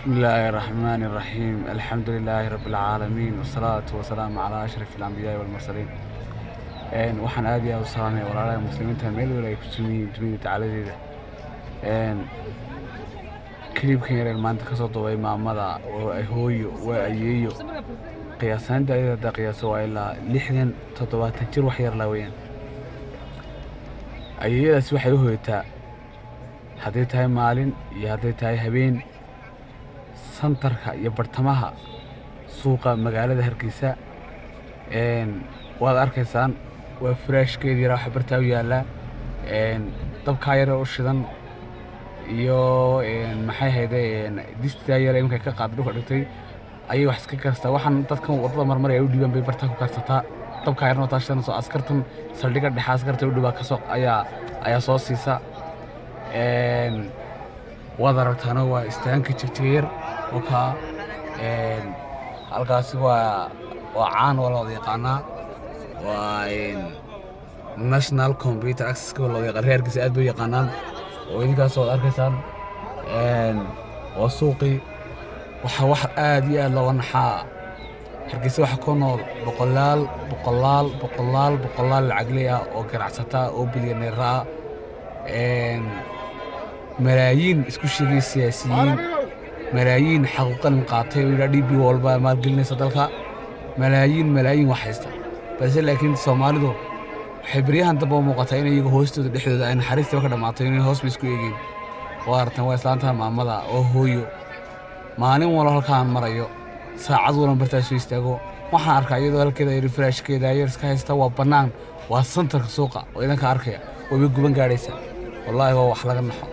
بسم الله الرحمن الرحيم، الحمد لله رب العالمين، والصلاة والسلام على أشرف الأنبياء والمرسلين. Waxaan aad iyo aad u salaamaya walaalaha muslimiinta meel waliba ay ku sugan yihiin dunida dacaladeeda. Clipkan yareen maanta kasoo duubay maamada oo ay hooyo, waa ayeeyo. Qiyaasaanta ayada haddaa qiyaaso waa ilaa 60, 70 jir, wax yar laa weeyaan. Ayeeyadaasi waxay u hoyataa, hadday tahay maalin iyo hadday tahay habeen, santarka iyo bartamaha suuqa magaalada Hargeysa. Waad arkaysaan, waa furaashkeedii yaraa waxa bartaa u yaallaa, dabkaa yar u shidan iyo maxay hayde, distidaa yar iminka ka qaad dhulka dhigtay ayay wax iska karstaa. Waxaan dadkan waddada marmaraya u dhiiban bay bartaa ku karsataa. Dabkaa yarna wataa shidan. Soo askartan saldhigga dhexe, askarta u dhibaa kasoo ayaa soo siisa. Waad aragtaano, waa istaanka Jigjiga Yar oo kaa halkaasi waa caan, waa la wada yaqaanaa, waa National Computer Access waa la wada yaqaan. Reer Hargeysa aad bay u yaqaanaan oo idinkaas waad arkaysaan. Waa suuqii. Waxa wax aad iyo aad looga naxaa, Hargeysa waxaa ku nool boqolaal, boqolaal, boqolaal, boqolaal lacagley ah oo ganacsata ah oo bilyaneer ah, malaayiin isku sheegay siyaasiyiin, malaayiin xaquuqalin qaatay oo yidhaa DP walba maalgelinaysa dalka, malaayiin, malaayiin wax haysta. Balse laakiin Soomaalidu waxay beryahan dambe u muuqataa in iyaga hoostooda dhexdooda ay naxariistaba ka dhammaatay, inay hoos ba isku eegeen. Waa aragtan, waa islaanta maamada oo hooyo. Maalin walba halkaan marayo, saacad walba bartaa soo istaago, waxaan arkaa iyadoo halkeeda yar firaashkeeda yar iska haysta. Waa bannaan, waa santarka suuqa oo idinka arkaya, wayba guban gaadhaysa. Wallaahi waa wax laga naxo.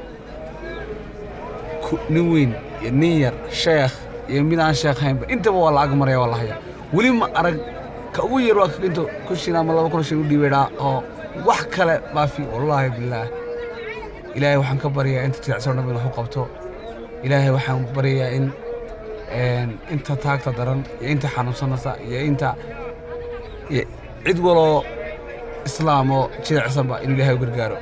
Nin weyn iyo nin yar, sheekh iyo mid aan sheekhaynba, intaba waa la ag maraya, waa la hayaa. Weli ma arag ka ugu yar waa inta 1000 shilin ama 2000 shilin u dhiibaydhaa oo wax kale baafi. Wallaahi bilaah, Ilaahay waxaan ka baryayaa inta jilicsan oo dhan in wax u qabto. Ilaahay waxaan baryayaa in inta taagta daran iyo inta xanuunsanaysa iyo inta iyo cid waloo islaamoo jilicsanba inuu Ilaahay u gargaaro.